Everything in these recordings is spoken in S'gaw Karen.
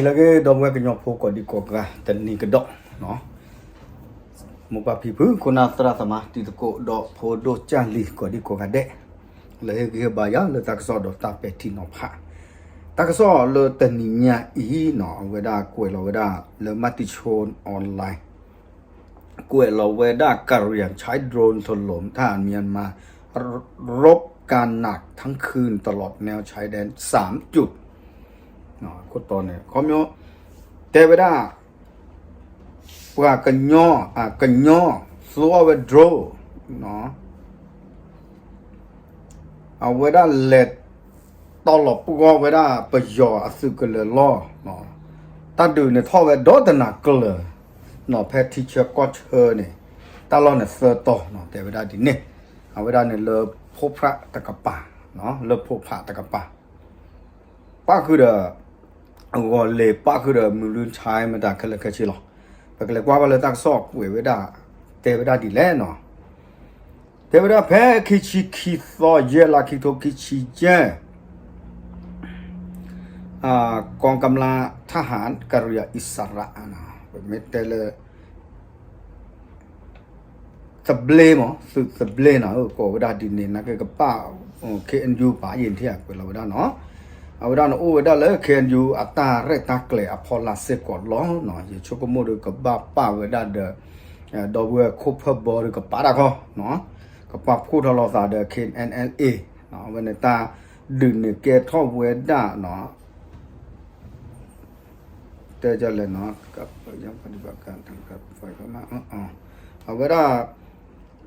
လၢအဂ့ၤ ဒီပုၢ်ဝဲၢ်ကညီဖိကိးဒံကိးဂၤ တနံၤကဒီး, မိၢ်ပၢ်ဖံဖု ခိၣ်နၢ်သရၣ်သမါ တံၤသကိး ဒီးဖိဒိၣ်ကၢ်လံၤ ကိးဒံကိးဂၤဒဲး, လၢဟ့ၣ်ဂံၢ်ဟ့ၣ်ဘါယၤလၢတၢ်ကစီၣ်ဒီးတၢ်ပဲာ်ထံနီၤဖး, တၢ်ကစီၣ်လၢတနံၤညါအံၤနီၤ အဝဲဒၣ်ကွဲးလီၤဝဲဒၣ်လၢ Matichon Online ကွဲးလီၤဝဲဒၣ် Karen ใช้โดรนถล่มทหารเมียนมา รบกันหนักทั้งคืนตลอดแนวชายแดนสามจุด ခိၣ်တီန့ၣ် ခီဖျိ တဲဝဲဒၣ် ပှၤကညီ ကညီ သူအီၤဝဲ drone အဝဲဒၣ်လဲၤတီလီၤပှီၢ်ဝဲဒၣ်ပယီၤအသုးကလၢၤလီၢ်, တၢ်ဒုးန့ၣ်ထီၣ်ဝဲဒီတနၤကျၢၤ, ဖဲထံဆၢကီၢ်ဆၢန့ၣ်, တၢ်လီၢ်န့ၣ်သၢတီၤ တဲဝဲဒၣ်ဒ်န့ၣ်, အဝဲဒၣ်န့ၣ်လၢဖိဖြးတကပၤ, လၢဖိဖြးတကပၤ ပၣ်ဃုာ်ဒီး ဂီၤလ့ၤ ပၣ်ဃုာ်ဒီးမုၢ်လွံၢ်ဆါ မတၤခဲလၢာ်ခဲဆ့လီၤ. ပကလဲၤကွၢ်ဘၣ်လၢတၢ်ကစီၣ်ကွဲးဝဲဒၣ် တဲဝဲဒၣ်ဒ်လဲၣ်နီၤ. တဲဝဲဒၣ်ဖဲခံဆံခံသီ ယဲၢ်လါ ခံထိခံဆံယဲၢ် กองกำลังทหารกะเหรี่ยงอิสระ ပမ့ၢ်တဲလၢ သဘျ့မး သုးသဘျ့နီၤ ကိးဝဲဒၣ်ဒ်န့ၣ် နာ်က့ကပၣ် KNU ပာ်ယံာ်ထံၣ်ကွဲးလီၤဝဲဒၣ်နီၤ. အဝဲဒၣ်န့ၣ်အိၣ်ဝဲဒၣ်လၢ KNU အတၢ်ရဲၣ်တၢ်ကျဲၤအဖီလာ်စ့ၢ်ကီးလီၤ. ယဆိကမိၣ်ဒီးကဘၣ်ပာ်ဝဲဒၣ်ဒီး ဒီပုၢ်ဝဲၢ်ခိၣ်ဖၢၣ်ဘီဒီးကပာ်တၢ်ခီ, ကပာ်ဖှိၣ်ထီၣ်လိာ်သးဒီး KNLA အဝဲန့ၣ်တၢ်ဒုးန့ၣ်ကဲထီၣ်ဝဲဒၣ်နီၤ တဲလဲၣ်နီၤ အဝဲဒၣ်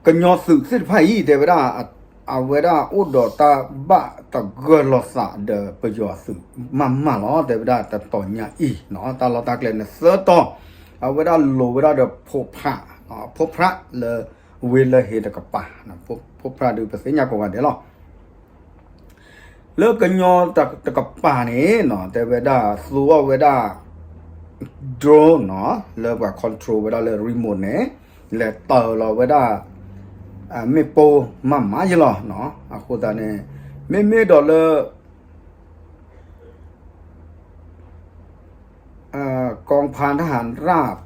ကညီသုးသ့ၣ်တဖၣ်အံၤ တဲဝဲဒၣ် အဝဲဒၣ်အိၣ်ဒီးတၢ်ဘၣ်သဂၢၢ်လိာ်သးဒီးပယီၤသုးမးမးလီၤ. တဲဝဲဒၣ်တတီၤညါအံၤနီၤ တၢ်လီၢ်တၢ်ကျဲန့ၣ်သၢတီၤ အဝဲဒၣ်လိၤဝဲဒၣ်ဒီးဖိဖြး, ဖိဖြးလၢဝ့ၢ်လၢဟ့တကပၤ, ဖိဖြးဒုးပသ့ၣ်ညါကိးဂၤဒဲးလီၤ. လၢကညီတကပၤန့ၣ်နီၤ တဲဝဲဒၣ်သူအီၤဝဲဒၣ် drone နီၤ လၢပှၤ control ဝဲဒၣ်လၢ remote န့ၣ် လဲၤတၢၤလီၤဝဲဒၣ် မ့ၣ်ပိၢ်မးမးယလီၤနီၤ. အဃိသတးန့ၣ် မ့မ့ၢ်ဒီးလၢ กองพันทหารราบ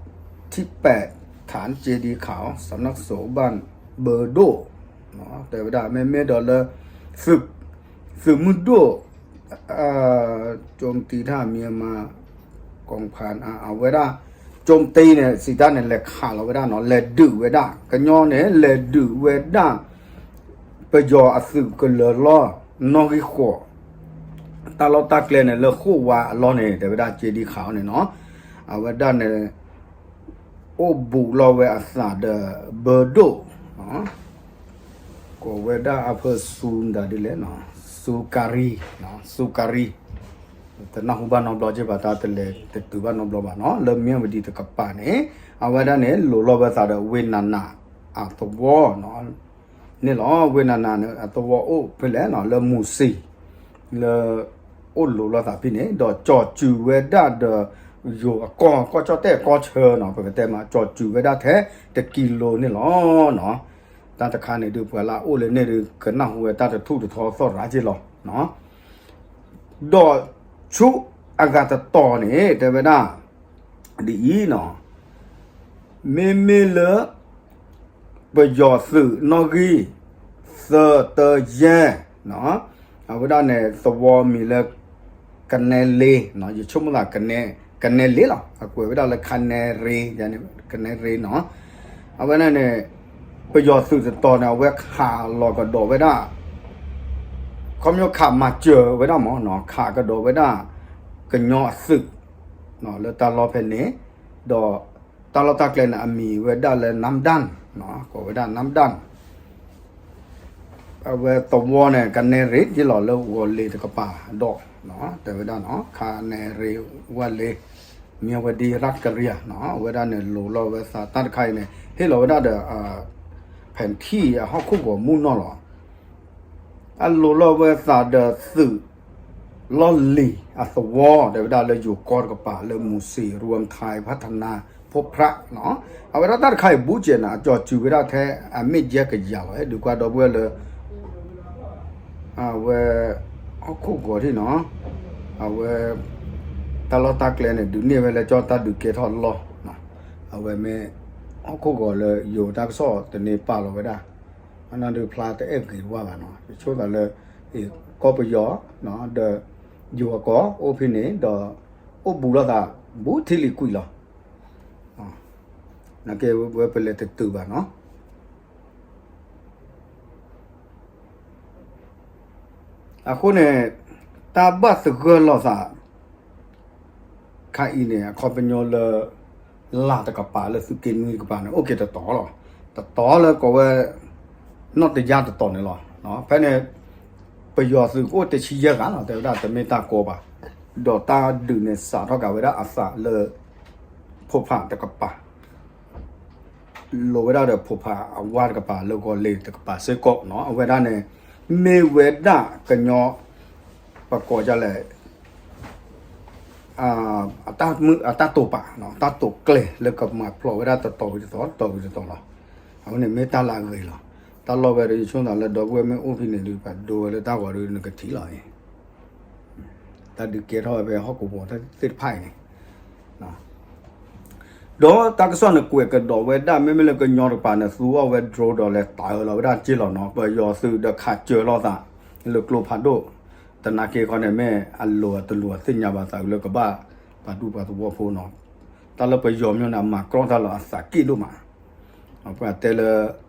ที่แปด ฐานเจดีย์ขาว สำนักสงฆ์บ้านเบอร์โด้ တဲဝဲဒၣ် မ့မ့ၢ်ဒီးလၢ သုးမုၢ်ဒိၣ် โจมตีทหารเมียนมา กองพัน အဝဲဒၣ် โจมตี န့ၣ် စံးတၢ်န့ၣ် လဲၤခးလီၤဝဲဒၣ်နီၤ လဲၤဒုးဝဲဒၣ် ကညီန့ၣ် လဲၤဒုးဝဲဒၣ် ပယီၤအသုးကလၢၤလီၢ် နီၣ်ဂံၢ်ဃိး တၢ်လီၢ်တၢ်ကျဲန့ၣ် လၢဃိၣ်ဝါအလီၢ်န့ၣ် တဲဝဲဒၣ် ကၠ့ဒံခးအီၤန့ၣ်နီၤ အဝဲဒၣ်န့ၣ် အိၣ်ဘူးလီၤဝဲအသးဒီး ဘၢဒိၣ် ကိးဝဲဒၣ်အဖၢစူဒၣ်ဒ်လဲၣ်နီၤ စူကၤရံ စူကၤရံ တနၢ်ဟူဘၣ်နီတဘျီက့ဘၣ် တၢ်တလဲၤတတုၤဘၣ်နီတဘျီဘၣ်နီၤ လၢမၠဲၣ်ဝတံၤတကပၤန့ၣ် အဝဲဒၣ်န့ၣ် လိၤလီၤဝဲသးဒီး ဝ့ၢ်နၤနၤ အသဝီ န့ၣ်လီၤ. ဝ့ၢ်နၤနၤန့ၣ် အသဝီအိၣ်ဖဲလဲၣ်နီၤ လၢမူၤစံၤ လၢ အိၣ်လိၤလိာ်သးဖဲန့ၣ် ဒီးကၠီၤစူၤဝဲဒၣ်ဒီး ယိၤအကီၢ် ကီၢ်ကၠီၣ်တဲၣ်ကီၢ်ဆၢနီၤ ပကတဲမး ကၠီၤစူၤဝဲဒၣ်ထဲတကံလိၤန့ၣ်လီၤနီၤ. တၢ်တခါန့ၣ်ဒုး ပှၤလၢအအိၣ်လၢန့ၣ်ဒုး ကနၢ်ဟူဝဲတၢ်တထူၣ်တထီသီၣ်ရၤက့လီၤ. ဒီးဆူအဂၤတတီၤန့ၣ် တဲဝဲဒၣ် ဒ်အံၤနီၤ မ့မ့ၢ်လၢ ပယီၤသုးနီၣ်ဂံၢ် သၢတၢယဲၢ် အဝဲဒၣ်န့ၣ် သဝီမံၤလၢ ကနဲလ့ ယဆိကမိၣ်သး ကနဲလ့လီၤ အကွဲးဝဲဒၣ်လၢ ခနဲရ့ ကနဲရ့နီၤ အဝဲဒၣ်န့ၣ် ပယီၤသုးတတီၤန့ၣ် အဝဲခးလီၤကဒီးဝဲဒၣ် ခီဖျိခးမၤစၢၤဝဲဒၣ်မးနီၤ ခးကဒီးဝဲဒၣ် ကညီအသုး လၢတၢ်လီၢ်ဖဲန့ၣ် ဒီးတၢ်လီၢ်တၢ်ကျဲန့ၣ် အမံၤဝဲဒၣ်လၢ နၢမ်ဒၣ် ကိးဝဲဒၣ် နၢမ်ဒၣ် အဝဲသဝီန့ၣ် ကနဲရ့ ယ့လီၤလၢဂီၤလ့ၤတကပၤဒီး တဲဝဲဒၣ်နီၤ ခနဲရ့ဝ့ၢ်လ့ၤ မၠဲၣ်ဝတံၤ ရၢ်ကရံၤနီၤ အဝဲဒၣ်န့ၣ် လိၤလီၤဝဲသးတၢ်တခါအံၤန့ၣ် ဟ့ၣ်လီၤဝဲဒၣ်ဒီး ဖဲၣ်ထံၣ်အဟီၣ်ခိၣ်ဂီၤမူနီၢ်လီၤ အလိၤလီၤဝဲသးဒီးသုး လီၢ်လံၤအသဝီ တဲဝဲဒၣ်လၢယိၤကီၢ်တကပၤ လၢမူၤစံၤ ရူဝမ်ထါ ဖးထနါ ဖိဖြးနီၤ အဝဲဒၣ်တၢ်တခါအံၤ ဘူးကဲးန့ၣ် အကၠီၤစူၤဝဲဒၣ်ထဲ အမ့ၢ်ယဲၢ်ကယၤလီၤ ဒုးကွၢ်ဒီပုၢ်ဝဲၢ်လၢ အဝဲ ဟီၣ်ခိၣ်ဂီၤထံၣ်နီၤ အဝဲ ဖ တၢ်လီၢ်တၢ်ကျဲန့ၣ် ဒုးန့ၢ်ဝဲလၢကၠီၣ်တၢ်ဒုးကဲထီၣ်လီၢ်, အဝဲမ့ၢ် ဟီၣ်ခိၣ်ဂီၤလၢယိၤတၢ်ကစီၣ်တန့ၢ်ပာ်လီၤဝဲဒၣ်, အနီၢ်ဒုးဖျါတအဲၣ်ဂ့ၤဝဲဘၣ်နီၤ, ယဆိသးလၢ ကီၢ်ပယီၤ ဒီး ယိၤအကီၢ်အိၣ်ဖဲန့ၣ်ဒီး အိၣ်ဘူးလိာ်သး ဘူးထံလံၤကွံာ်လီၤ. နာ်က့ဝဲပလဲၤတတုၤဘၣ်နီၤ. အဃိန့ၣ် တၢ်ဘၣ်သဂၢၢ်လိာ်သး ခါအံၤန့ၣ် အခီပညီလၢ လၢ်တကပၤလၢသုးက့နွံတကပၤန့ၣ် အိၣ်က့ၤတတီၤလီၤ. တတီၤလၢကိးဝဲ နီၣ်တယၢ်တတီၤန့ၣ်လီၤ. ဖဲန့ၣ် ပယီၤသုးကအိၣ်တဆံယဲၢ်ဂၤလီၤ တဲဝဲဒၣ်တမ့ၢ်တၢ်ကီဘၣ်. ဒီးတၢ်ဒုးန့ၣ်စးထီၣ်က့ၤဝဲဒၣ်အသးလၢ ဖိဖးတကပၤ လိၤဝဲဒၣ်ဒီးဖိဖးအဝါတကပၤလၢဂီၤလ့ၤတကပၤစ့ၢ်ကီးနီၤ. အဝဲဒၣ်န့ၣ် မ့ၢ်ဝဲဒၣ်ကညီ ပကိးဒ်လဲၣ် အတၢ်တိာ်ပာ် တၢ်တိာ်ကျဲၤလၢကမၤဖျိးဝဲဒၣ်တတီၤဝံၤတတီၤ တတီၤဝံၤတတီၤလီၤ. အဝဲန့ၣ်မ့ၢ်တၢ်လၢအဂ့ၤလီၤ. တၢ်လီၢ်ဝဲဒီးယဆိသးလၢဒီပုၢ်ဝဲၢ်မ့ၢ်အိၣ်ဖဲန့ၣ်ဒီး ပှၤဒိဝဲလၢတၢ်ဂီၤဒီးနကထံၣ်လီၤအံၤ တၢ်ဒုးကဲထီၣ်ဝဲဖဲဟီၣ်ကဝီၤသ့ၣ်တဖၣ်အံၤန့ၣ် ဒီးတၢ်ကစီၣ်န့ၣ်ကွဲးကဒီးဝဲဒၣ် မ့မ့ၢ်လၢကညီတကပၤန့ၣ် သူအီၤဝဲ drone ဒီးလဲၤတၢ်အၢလီၤဝဲဒၣ်က့လီၤနီၤ. ပယီၤသုးဒီးခးစၢၤလိာ်သး လၢကျိဖးဒိၣ် တနာ်က့ခီန့ၣ် မ့ၢ်အလိၤအတလိၤသ့ၣ်ညါဘၣ်သးလၢကဘၣ် ပှၤဒူပှၤသဝီဖိနီၤ. တၢ်လၢပယီၤမ့ၢ်န့ၣ် အမၤကြီတၢ်လီၤအသးက့ဒိၣ်မး ပှၤတဲလၢ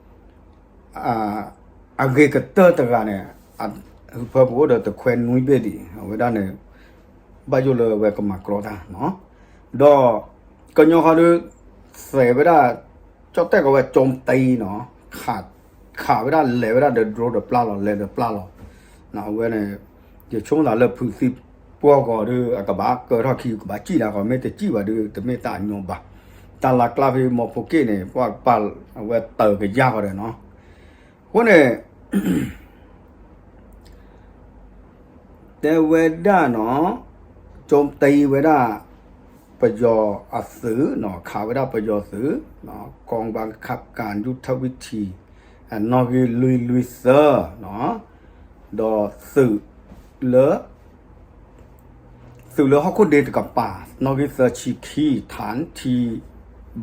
အဂ့ၤကတၢၢ်တဂၤန့ၣ် ဖၢပူၤအိၣ်ဒီးတခွဲနွံဘ့ၣ်ဒံး အဝဲဒၣ်န့ၣ် ဘၣ်ယိၣ်လၢဝဲကမၤကြီတၢ်နီၤ. ဒီးကညီဃီဒီး သဲးဝဲဒၣ် ကၠီၣ်တဲၣ်ကီးဝဲကၠီတံနီၤ ခးဝဲဒၣ်လဲၤဝဲဒၣ်ဒီး drone ဒီးပျၢ်လီၤ လဲၤဒီးပျၢ်လီၤ. အဝဲန့ၣ် ယဆိကမိၣ်သးလၢဖုးသံပှီၢ်ဂီၤဒီး အကဘၣ်ကၢထီၣ်ခံ ကဘၣ်စံၣ်တၢ်ဃီ မ့ၢ်တစံၣ်ဘၣ်ဒီး တမ့ၢ်တၢ်အညီဘၣ်. တၢ်လၢကျါဖဲမီဖိက့ၣ်န့ၣ် ပှၤကပာ်အဝဲတၢ်ကယၢ်ဃီဒီးနီၤ. အဃိန့ၣ် တဲဝဲဒၣ်နီၤ ကၠီတံဝဲဒၣ် ပယီၤအသုးနီၤ ခးဝဲဒၣ်ပယီၤသုး กองบังคับการยุทธวิธี နီၣ်ဂံၢ်လွံၢ်လွံၢ်သၢ ဒီးသုးလၢ သုးလၢဟီၣ်ခိၣ်ဒ့တကပၤ နီၣ်ဂံၢ်သၢဆံခံ ထၣ်ထံ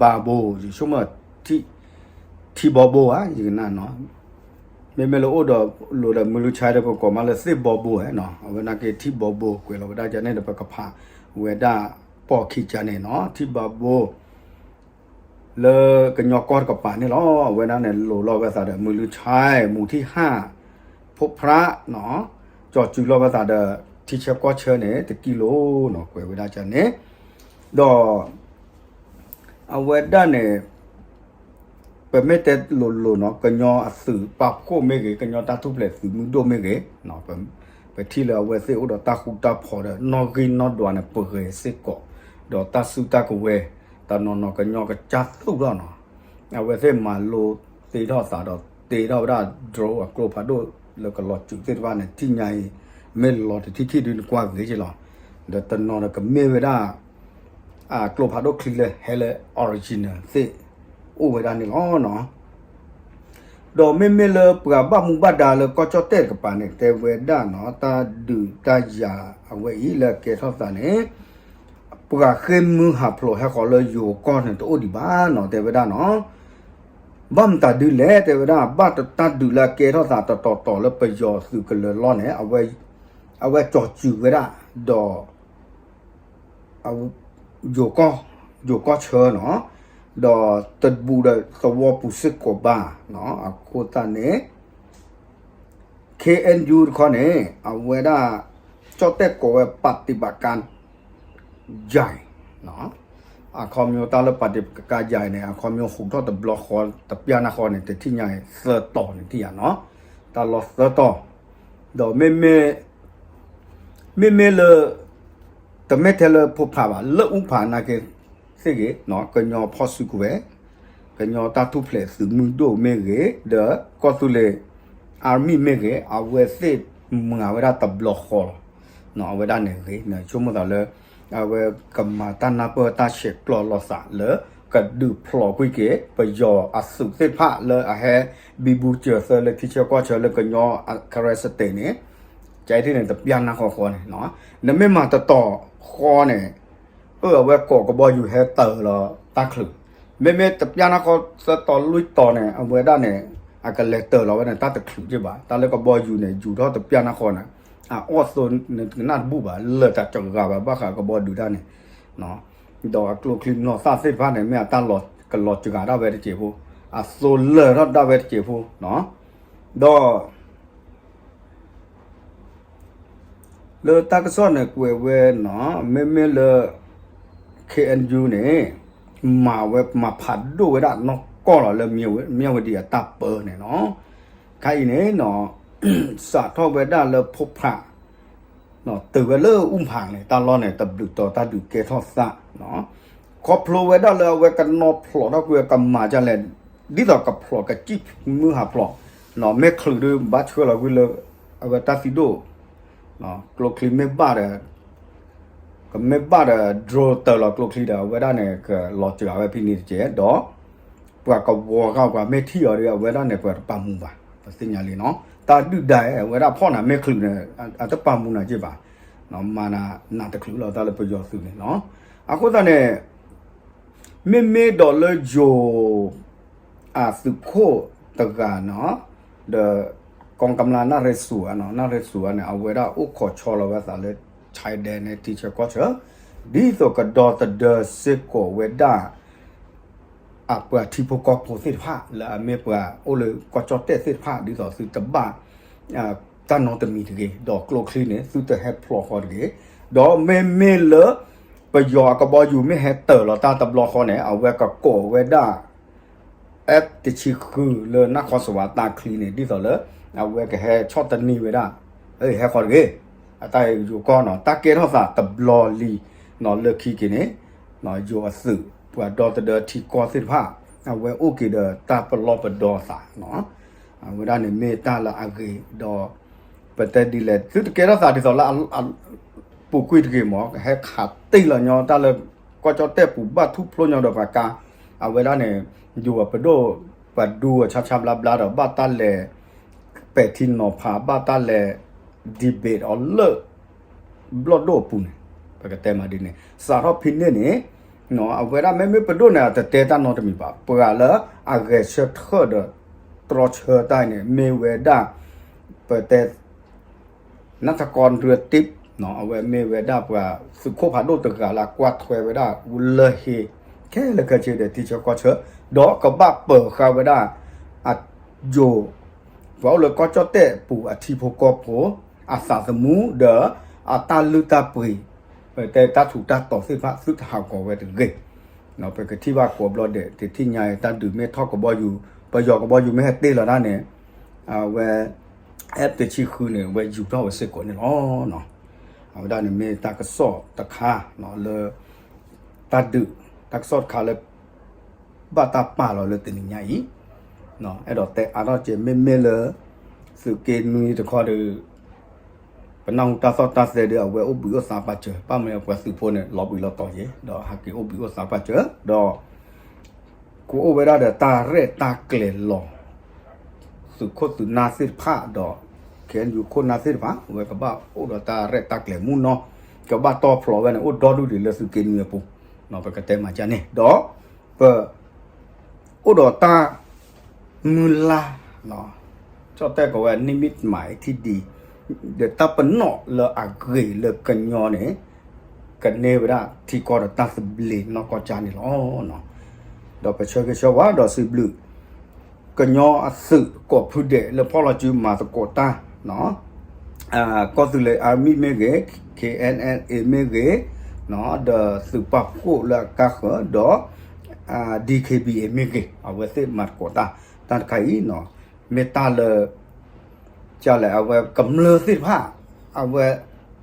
ဘၤဘိ ယဆိကမိၣ် ထံဘီဘိဧါ ယကနၣ်နီၤ. မ့မ့ၢ်လၢအိၣ်ဒီးလိၤဒီးမုၢ်လူၤဆါဒီး ပကိးမးလၢသ့ၣ်ဘီဘိဧါနီၤ. အဝဲနာ်က့ထံဘီဘိ ကွဲးလီၤဝဲဒၣ်ကန့ၣ်ဒီး ပကဖးဝဲဒၣ်ပိာ်ခံကန့ၣ်နီၤ ထံဘီဘိ လၢကညီကီၢ်တကပၤန့ၣ်လီၤ. အဝဲဒၣ်န့ၣ် လိၤလီၤဝဲသးဒီး မုၢ်လူၤဆါ မူၤထံၣ်ဟၣ် ဖိဖြးနီၤ ကၠီၤစုၤလီၤဝဲသးဒီး ထံဆၢကီၢ်ဆၢန့ၣ် တကံလိၤနီၤ ကွဲးဝဲဒၣ်ကန့ၣ် ဒီး အဝဲဒၣ်န့ၣ် ပမ့ၢ်တဲလိၤလိၤနီၤ ကညီအသုးပာ်ဖှိၣ်မ့ၢ်ဂ့ၤ ကညီတၢ်ထူၣ်ဖျဲးသုးမုၢ်ဒိၣ်မ့ၢ်ဂ့ၤ ပထံၣ်လၢအဝဲသ့ၣ်အိၣ်ဒီးတၢ်ဃူတၢ်ဖိးဒီး နီၣ်ဂံၢ်နီၣ်ဒွးန့ၣ် ပဂဲၤစ့ၢ်ကီး ဒီးတၢ်စုတၢ်ကဝဲၤ တနီၤနီၤကညီကစၢ်သူၣ်ထီၣ်နီၤ အဝဲသ့ၣ်မၤလိသ့ထီၣ်သးဒီး တ့ထီၣ်ဝဲဒၣ် drone အကျိဖးဒိၣ်လၢကလီၤစုးသ့ၣ်တဖၣ်န့ၣ် ထံၣ်ညါအံၤ မ့ၢ်လီၤတထံၣ်ထံၣ်ဒုးနကွၢ်ဂ့ၤက့လီၤ. ဒီးတနီၤဒီးကမ့ၢ်ဝဲဒၣ် အကျိဖးဒိၣ်ချံလၢဟဲလၢ original သ့ၣ် အိၣ်ဝဲဒၣ်န့ၣ်လီၤနီၤ. ဒီးမ့မ့ၢ်လၢပှၤဘၣ်မူဘၣ်ဒါလၢကီၢ်ကၠီၣ်တဲၣ်တကပၤန့ၣ် တဲဝဲဒၣ်နီၤ တၢ်ဒုးတၢ်ယၤအဝဲအံၤလၢကဲထီၣ်သးန့ၣ် ပှၤဃ့ၢ်မုၢ်ဟးဖျိးဟဲဃီၤလၢယိၤကီၢ်န့ၣ် တအိၣ်ဒံးဘၣ်နီၤ တဲဝဲဒၣ်နီၤ. ဘၣ်မတၤဒုလဲၣ် တဲဝဲဒၣ် ဘၣ်တၢ်ဒုးလၢအကဲထီၣ်သးတတီၤတီၤလၢပယီၤသုးကလၢၤလီၢ်န့ၣ် အဝဲကၠီၤစုၤဝဲဒၣ် ဒီး ယိၤကီၢ်ဆၢနီၤ, ဒီးတဘူးဒီးသဝီပူၤစ့ၢ်ကီးဘၣ်နီၤ, အဃိသတးန့ၣ် ခ့ၣ်အဲၣ်ယူၣ် တခီန့ၣ် အဝဲဒၣ် ကၠီၣ်တဲၣ်ကိးဝဲ ပၣ်တံၣ်ဘၣ်ကၣ်ယဲၢ် အခီပညီတၢ်လၢပၣ်တံၣ်ဘၣ်ကၣ်ယဲၢ်န့ၣ် အခီပညီဟူးထီၣ်တဘျီဃီ တပျၢ်နၢ်ဃီန့ၣ် တထံၣ်ညါအံၤသၢတီၤန့ၣ်ထံၣ်ယၤနီၤ, တၢ်လီၢ်သၢတီၤ, ဒီးမ့မ့ၢ် မ့မ့ၢ်လၢ တမ့ၢ်ထဲလၢဖိဖးဘၣ် လၢအူဖးနာ်က့သ့ၣ်ဂ့ၤ, ကညီဖီၣ်စုကဝဲၤ, ကညီတၢ်ထူၣ်ဖျဲးသုးမုၢ်ဒိၣ်မ့ၢ်ဂ့ၤ, ဒီးကီၢ်သူလ့ၤ army မ့ၢ်ဂ့ၤ, အဝဲသ့ၣ်မၤဝဲဒၣ်တဘျီဃီလီၤ. အဝဲဒၣ်န့ၣ်ဂ့ၤ ဆိကမိၣ်သးလၢ အဝဲကမၤတၢ်နၢ်ပၢၢ်တၢ်ဆဲးကျိးလိာ်သးလၢ ကဒုးဖျိးကွံာ်က့ၤ ပယီၤအသုးသ့ၣ်တဖၣ်လၢအဟဲဘံဘူစၢၤသၢလၢထံဆၢကီၢ်ဆၢလၢကညီ characteristic န့ၣ် ကဲထီၣ်န့ၣ် တပျၢ်နၢ်ဃီဃီန့ၣ်, နမ့ၢ်မၤတတီၤဃီန့ၣ် အၢ အဝဲကိးကဘီယူၤဟဲတၢၤလီၤတၢ်ချုး, မ့မ့ၢ်တပျၢ်နၢ်ဃီသၢတီၤလွံၢ်တီၤန့ၣ် အဝဲဒၣ်န့ၣ် အကလဲၤတၢၤလီၤဝဲန့ၣ် တၢ်တချုးက့ဘၣ်. တၢ်လၢကဘီယူၤန့ၣ် ယူၤထီၣ်တပျၢ်နၢ်ဃီန့ၣ် အအီၣ်သိန့ၣ် တကနၣ်တဘူၣ်ဘၣ်, လၢာ်တၢ်တဂၤဘၣ် ဘၣ်ဃးကဘီယူၤဒၣ်န့ၣ် ဒီးအကျိချံမျိာ်သၣ်သ့ၣ်တဖၣ်န့ၣ် မ့ၢ်အတၢ်လီၤကလီၤစှၤဒၣ်ဝဲတစဲးဖိ, အသိလၢာ်ထီၣ်ဒၣ်ဝဲတစဲးဖိ, ဒီး လၢတၢ်ကစီၣ်န့ၣ်ကွဲးဝဲနီၤ မ့မ့ၢ်လၢ ခ့ၣ်အဲၣ်ယူၣ်န့ၣ် မၤဝဲမၤဖးဒိၣ်ဝဲဒၣ်နီၢ်ကီၢ်လီၤလၢ မၠဲၣ်ဝတံၣ်အတၢ်ပၢန့ၣ်နီၤ. ခါအံၤန့ၣ်နီၤ စးထီၣ်ဝဲဒၣ်လၢဖိဖး တုၤဝဲလၢအူဖးန့ၣ် တၢ်လီၢ်န့ၣ် တဘျုးတီၤတၢ်ဒုးကဲထီၣ်သး ခီဖျိဝဲဒၣ်လၢအဝဲကနီၤဖျိးထီၣ်ကွံာ်အကမၤဒ်လဲၣ်, ဒ်သိးကဖျိးကစံၣ်မုၢ်ဟးဖျိး, မ့ၢ်ချုးဒုးဘၣ်ဆှၢလီၤကွံာ်လၢ အဝဲတၢ်သံဒိၣ်, ကျိချံမ့ၢ်ဘၣ်ဒီး ကမ့ၢ်ဘၣ်ဒီး drone တၢၤလီၤကျိချံဒီး အဝဲဒၣ်န့ၣ် ကလီၤစှၤဝဲဖဲန့ၣ်တက့ၢ်, ဒီး ပှၤကဝီၤဃာ်ပှၤမ့ၢ်ထံၣ်အီၤဒီး အဝဲဒၣ်န့ၣ် ပှၤတပာ်မူဘၣ်, ပသ့ၣ်ညါလံနီၤ. တၢ်ဒုၣ်ဒါ အဝဲဒၣ်ဖီၣ်နၤမ့ၢ်ချုးန့ၣ် အတပာ်မူနၤက့ဘၣ်, မၤနၤနးတချုးလီၤ တၢ်လၢပယီၤသုးန့ၣ်နီၤ. အဃိသတးန့ၣ် မ့မ့ၢ်ဒီးလၢယိၤ အသုးခိၣ်တဂၤနီၤ, ဒီး ကီကမျၢ်နၢ်ရ့ၣ်စူၤဧါနီၤ, နၢ်ရ့ၣ်စူၤဧါန့ၣ် အဝဲဒၣ်အိၣ်ခိးဆီလီၤဝဲသးလၢ China န့ၣ် ထံဆၢကီၢ်ဆၢ, ဒ်သိးကဒီသဒၢစ့ၢ်ကီးဝဲဒၣ် အပှၤထံဖိကီၢ်ဖိသ့ၣ်တဖၣ် လၢအမ့ၢ်ပှၤအိၣ်လၢကီၢ်ကၠီၣ်တဲၣ်သ့ၣ်တဖၣ် ဒ်သိးသုတဘၣ် တၢ်နီတမံၤတဂ့ၤ, ဒီးကျိချံန့ၣ် သုတဟဲဖျိးဃီတဂ့ၤ, ဒီးမ့မ့ၢ်လၢ ပယီၤအကဘီယူၤမ့ၢ်ဟဲတၢၤလီၤတၢ်တဘျီဃီန့ၣ် အဝဲကကိးဝဲဒၣ် F တဆံဃု လၢနၢ်ခီစဝးတၢ်ချံန့ၣ် ဒ်သိးလၢ အဝဲကဟဲဆီၣ်တနံၤဝဲဒၣ်, ဟဲဃီတဂ့ၤ, အတၢ်ယိၤကီၢ်နီၤ တၢ်ကဲထီၣ်သးတဘျီလံနီၤ လၢခံက့ၤန့ၣ် ယိၤအသုး ပှၤဒီသဒၢထံကီၢ်သ့ၣ်တဖၣ် အဝဲအိၣ်က့ၤဒီးတၢ်ပလီၢ်ပဒီသးနီၤ, အဝဲဒၣ်န့ၣ်မ့ၢ်တၢ်လၢအဂ့ၤဒီး ပတဲဒ်လဲၣ် သုတကဲထီၣ်သးဒ်သိးလၢ ပူၤကွံာ်တဂ့ၤမး ဟဲခးတ့ၢ်လီၤညီတၢ်လၢ ကီၢ်ကၠီၣ်တဲၣ်ပူၤဘၣ်ထူၣ်ဖျိညီဒီးပှၤကါ, အဝဲဒၣ်န့ၣ် ယိၤအပဒိၣ် ပှၤဒူအဆါဆါဘျါဘျါဒီး ဘၣ်တၢ်လဲၤ ပဲာ်ထံနီၤဖး ဘၣ်တၢ်လဲၤ debate အီၤလၢ ဘျီၣ်ဒိၣ်အပူၤန့ၣ် ပကတဲမးဒ်န့ၣ် စးထီၣ်ဖဲန့ၣ်န့ၣ် အဝဲဒၣ်မ့မ့ၢ်ပဒိၣ်န့ၣ် အတတဲတၢ်နီတမံၤဘၣ်, ပှၤလၢအဂဲၤဆၢထၢၣ်ဒီး တြီဆၢတၢ်အံၤန့ၣ် မ့ၢ်ဝဲဒၣ် ပတဲ နၢ်ထကီၢ်ဒြၢတံး အဝဲမ့ၢ်ဝဲဒၣ်ပှၤသုးခိၣ်ဖးဒိၣ်တဂၤလၢအကွၢ်ထွဲဝဲဒၣ်လၢဟ့ ခဲလၢာ်ခဲဆ့ဒီးထံဆၢကီၢ်ဆၢ, ဒီးကဘၣ်ပၢၤဃာ်ဝဲဒၣ် အယိၤ ပှၤအိၣ်လၢကီၢ်ကၠီၣ်တဲၣ်အပူၤအထံဖိကီၢ်ဖိ အသးသမူဒီး အတၢ်လုၢ်တၢ်ပှ့ၤ ပတဲတၢ်ထူးတၢ်တီၤသ့ၣ်တဖၣ် သုတဟးဂီၤဝဲတဂ့ၤ ပကထံၣ်ဘၣ်ကိးဘျီဒဲး တထံၣ်ညါတၢ်ဒုးမ့ၢ်ထီၣ်ကဘီယူၤ ပယီၤကဘီယူၤမ့ၢ်ဟဲတ့ၢ်လီၤဒၣ်န့ၣ် အဝဲ F တဆံဃုန့ၣ် အဝဲယူၤထီၣ်ဝဲစ့ၢ်ကီးန့ၣ်လီၤ. အဝဲဒၣ်န့ၣ်မ့ၢ်တၢ်ကစီၣ်တခါလၢ တၢ်ဒုး တၢ်ကစီၣ်တခါလၢ ဘၣ်တၢ်ပာ်လီၤလၢတနံၤညါအံၤ အဲၣ်ဒိးတဲအါထီၣ်က့ၤ မ့မ့ၢ်လၢ သုးက့နွံတခီဒီး ပနၢ်ဟူတၢ်သီၣ်တၢ်သဲဒီး အဝဲအိၣ်ဘှံးအိၣ်သါပာ်စၢၤ ဘၣ်မနုၤပှၤသုးဖိန့ၣ် လီၤဘှံးလီၤတီၤက့ၤ ဒီးဟးက့ၤအိၣ်ဘှံးအိၣ်သါပာ်စၢၤ ဒီး ကအိၣ်ဝဲဒၣ်ဒီးတၢ်ရဲၣ်တၢ်ကျဲၤလီၤ သုးခိၣ်သုးနၢ်သ့ၣ်တဖၣ်ဒီး ခ့ၣ်အဲၣ်ယူၣ်ခိၣ်နၢ်သ့ၣ်တဖၣ် အဝဲကဘၣ်အိၣ်ဒီးတၢ်ရဲၣ်တၢ်ကျဲၤမူနီၢ် ကဘၣ်တီၢ်ဖျိးဝဲန့ၣ် အိၣ်ဒီဒူၣ်ဒံးလၢသုးက့နွံအပူၤ ပကတဲမးကန့ၣ် ဒီး ပ အိၣ်ဒီးတၢ် မုၢ်လၢ် ကၠီၣ်တဲၣ်ကိးဝဲ နံၣ်မံၣ်တမၤအထံၣ်ဒံး ဒီးတၢ်ပနီၣ်လၢအဂ့ၤလၢကညီန့ၣ် ကန့ၢ်ဝဲဒၣ်ထံကီၢ်ဒီးတၢ်သဘျ့နီၢ်ကီၢ်ကၢ်န့ၣ်လီၤ. ဒီးပဆၢဂ့ၤဆၢဝါဒီးစံးဘျုး ကညီအသုးကိးဖုဒဲးလၢဖီၣ်လီၤစုမၤသကိးတၢ် ကီၢ်သူလ့ၤ Army မ့ၢ်ဂ့ၤ K N L A မ့ၢ်ဂ့ၤ ဒီးသုးပာ်ဖှိၣ်လၢအကါဃၢၤ ဒီး D K B A မ့ၢ်ဂ့ၤ အဝဲသ့ၣ်မၤသကိးတၢ် တၢ်တခါအံၤ မ့ၢ်တၢ်လၢ ကလဲၣ် အဝဲကမျၢၢ်သ့ၣ်တဖၣ် အဝဲ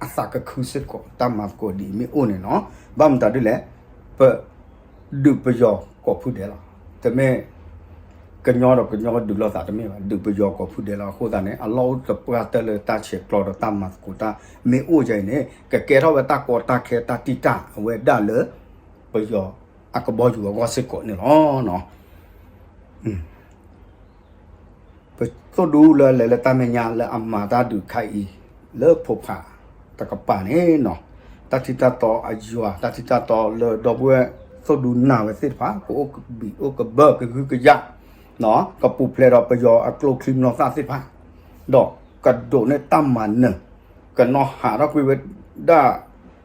အသးကခုစ့ၢ်ကီး တၢ်မၤသကိးဒ်အံၤမ့ၢ်အိၣ်န့ၣ်လီၤ. ဘၣ်မတၤဒ်လဲၣ် ပ ဒုးပယီၤကိးဖုဒဲးလီၤ. တမ့ၢ် ကညီဒီးကညီဒုးလိာ်သးတမ့ၢ်ဘၣ် ဒုးပယီၤကိးဖုဒဲးလီၤ. အဃိသတးန့ၣ် အလီၢ်အိၣ်တပှၢ်တၢၢ်လၢတၢ်ဆဲးကျိးဒီးတၢ်မၤသကိးတၢ်မ့ၢ်အိၣ်ဒ်အံၤန့ၣ် ကကဲထီၣ်ဝဲတၢ်ကီတၢ်ခဲတၢ်တံၢ်တၢ်အဝဲဒၣ်လၢ ပယီၤအကဘီယူၤအဂီၢ်စ့ၢ်ကီးန့ၣ်လီၤ. ပသိၣ်ဒူလၢလဲၤလၢတၢ်မဲာ်ညါလၢအမၤတၢ်ဒုးခါအံၤ လၢဖိဖးတကပၤန့ၣ်နီၤ တၢ်ထံၣ်တၢ်တီအယွၤ တၢ်ထံၣ်တၢ်တီလၢဒီပုၢ်ဝဲၢ်သိၣ်ဒူနာ်ဝဲသ့ၣ်တဖၣ် ကအိၣ်ကဘံးအိၣ်ကဘၢကဟုကယာ် ကပူၤဖျဲးဒီးပယီၤအကျိချံမျိာ်သၣ်သ့ၣ်တဖၣ် ဒီးကဒိးန့ၢ်တၢ်မၤနၢၤ ကနီၣ်ဟးထီၣ်ကွံာ်ဝဲဒၣ်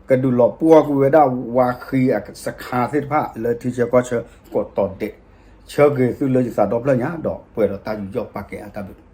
ကဒုးလီၤပှီၢ်ကွံာ်ဝဲဒၣ်ဝါဃံအစခါသ့ၣ်တဖၣ် လၢထံဆၢကီၢ်ဆၢကိးတီၤဒဲး ဆၢဂ့ၤသုလၢယသးဒီဖျၢၣ်ညါ ဒီးပှဲၤဒီးတၢ်ယူးယီၣ်ပာ်ကဲအတၢ်ဘျုး